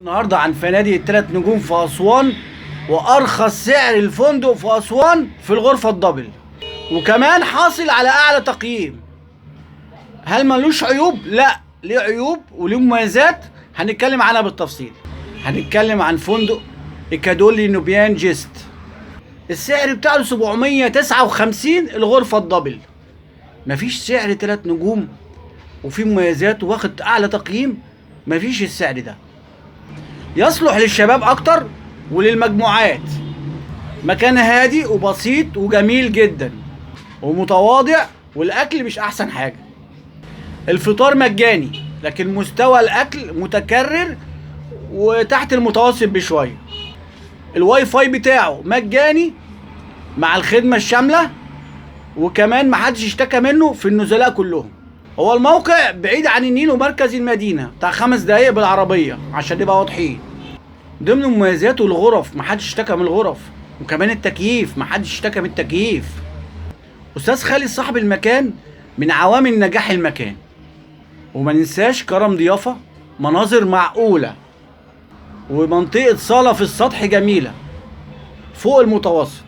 النهارده عن فنادق الثلاث نجوم في اسوان، وارخص سعر الفندق في اسوان في الغرفة ال double، وكمان حاصل على اعلى تقييم. هل ملوش عيوب؟ لا، ليه عيوب وليه مميزات هنتكلم عنها بالتفصيل. هنتكلم عن فندق اكادولي نوبيان جيست، السعر بتاعه 759 الغرفة ال double. مفيش سعر 3 نجوم وفي مميزات واخد اعلى تقييم، مفيش السعر ده. يصلح للشباب اكتر وللمجموعات. مكان هادي وبسيط وجميل جدا ومتواضع، والاكل مش احسن حاجة. الفطار مجاني، لكن مستوى الاكل متكرر وتحت المتوسط بشوية. الواي فاي بتاعه مجاني مع الخدمة الشاملة، وكمان محدش اشتكى منه في النزلاء كلهم. هو الموقع بعيد عن النيل ومركز المدينة بتاع 5 دقايق بالعربية عشان نبقى واضحين. ضمن مميزاته الغرف، محدش اشتكى من الغرف، وكمان التكييف محدش اشتكى من التكييف. استاذ خالد صاحب المكان من عوامل نجاح المكان. وما ننساش كرم ضيافة، مناظر معقولة، ومنطقة صالة في السطح جميلة فوق المتوسط.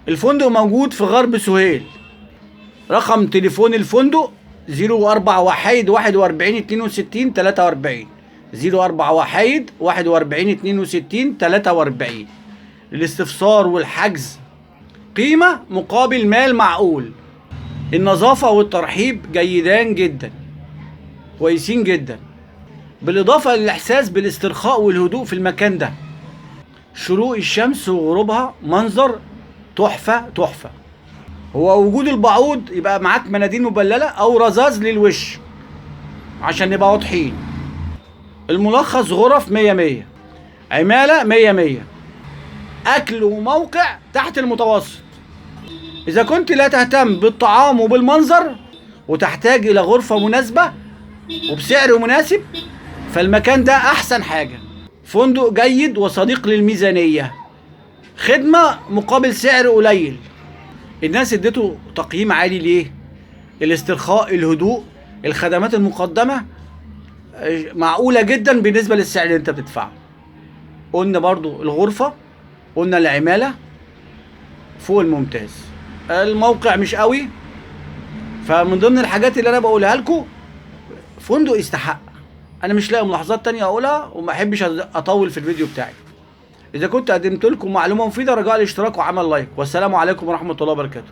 الفندق موجود في غرب سهيل. رقم تليفون الفندق 041 41 62 43، 041 41 62 43. للاستفسار والحجز. قيمة مقابل مال معقول. النظافة والترحيب جيدان جدا، كويسين جدا، بالإضافة للإحساس بالاسترخاء والهدوء في المكان ده. شروق الشمس وغروبها منظر تحفة تحفة. هو وجود البعوض يبقى معاك مناديل مبللة أو رذاذ للوش عشان نبقى واضحين. الملخص: غرف 100 100، عمالة 100 100، أكل وموقع تحت المتوسط. إذا كنت لا تهتم بالطعام وبالمنظر وتحتاج إلى غرفة مناسبة وبسعر مناسب، فالمكان ده أحسن حاجة. فندق جيد وصديق للميزانية، خدمة مقابل سعر قليل. الناس اديته تقييم عالي ليه؟ الاسترخاء، الهدوء، الخدمات المقدمة معقولة جدا بالنسبة للسعر اللي انت بتدفعه. قلنا برضو الغرفة، قلنا العمالة فوق الممتاز، الموقع مش قوي. فمن ضمن الحاجات اللي انا بقولها لكم، فندق يستحق. انا مش لاقي ملاحظات تانية اقولها، وما احبش اطول في الفيديو بتاعي. اذا كنت قدمت لكم معلومة مفيدة، رجاء الاشتراك وعمل لايك، والسلام عليكم ورحمة الله وبركاته.